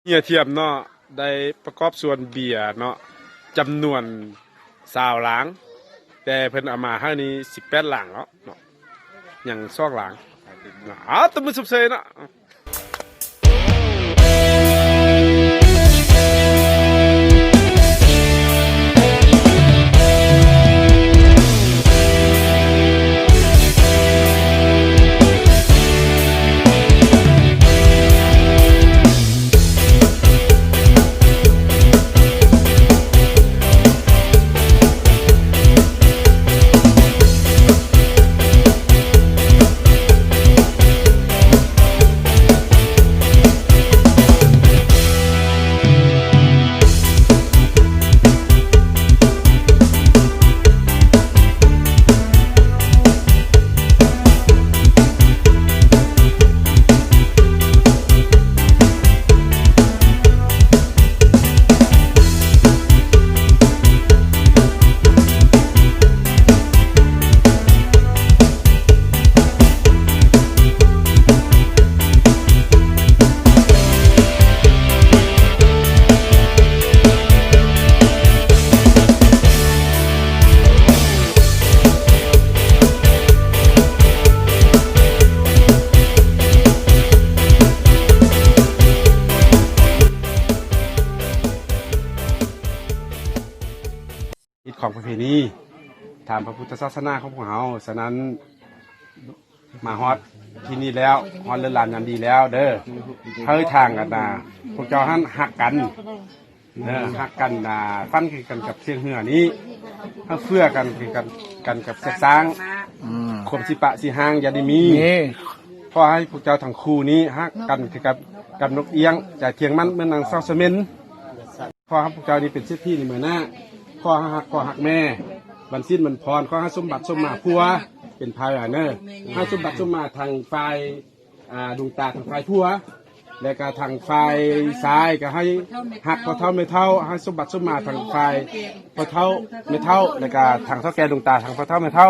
ເຮືອທຽມເນາະ ໄດ້ປະກອບສ່ວນເບຍເນາະ ຈຳນວນຊາວລັງ ແຕ່ເພິ່ນເອົາມາໃຫ້ນີ້ສິບແປດລັງເນາະ ເນາະ ຍັງສອງລັງເນາະ. ເອົາ ຕົບມືຊົມເຊີຍເນາະ. ຮີດຄອງປະເພນີທາງພະພຸດທະສາສະໜາຂອງພວກເຮົາ. ສະນັ້ນ ມາຮອດທີ່ນີ້ແລ້ວ ຮອດເລີນລານຍາມດີແລ້ວເດີ ໃຫ້ທາງອັນນາ ພວກເຈົ້າຫັ້ນຮັກກັນເດີ ຮັກກັນນາ ຝັນຄືກັນກັບຊຽງເຮືອນີ້ ຮັກເຟື່ອກັນຄືກັນ ກັນກັບຊຽງຊ້າງ ອືມ ຄວາມຊິປະຊິຮ້າງຢ່າໄດ້ມີ ມີ ຂໍໃຫ້ພວກເຈົ້າທັງຄູ່ນີ້ຮັກກັນຄືກັບ ກັບນົກອຽງ ໃຈທ່ຽງໝັ້ນເໝືອນນາງສາວສະເໝັນ. ຂໍໃຫ້ພວກເຈົ້ານີ້ເປັນເສດຖີໃນເມືອໜ້າ ຂໍໃຫ້ຮັກພໍ່ຮັກແມ່ ບັນສິນບັນພອນ ຂໍໃຫ້ສົມບັດສົມມາຜົວເປັນພາຍເນີ ໃຫ້ສົມບັດສົມມາທາງຝ່າຍ ອ່າ ດວງຕາທາງຝ່າຍຜົວ ແລະກະທາງຝ່າຍຊາຍກະໃຫ້ຮັກພໍ່ເຖົ້າແມ່ເຖົ້າ ໃຫ້ສົມບັດສົມມາທາງຝ່າຍພໍ່ເຖົ້າແມ່ເຖົ້າ ແລະກະທາງເຖົ້າແກ່ດວງຕາທາງພໍ່ເຖົ້າແມ່ເຖົ້າ.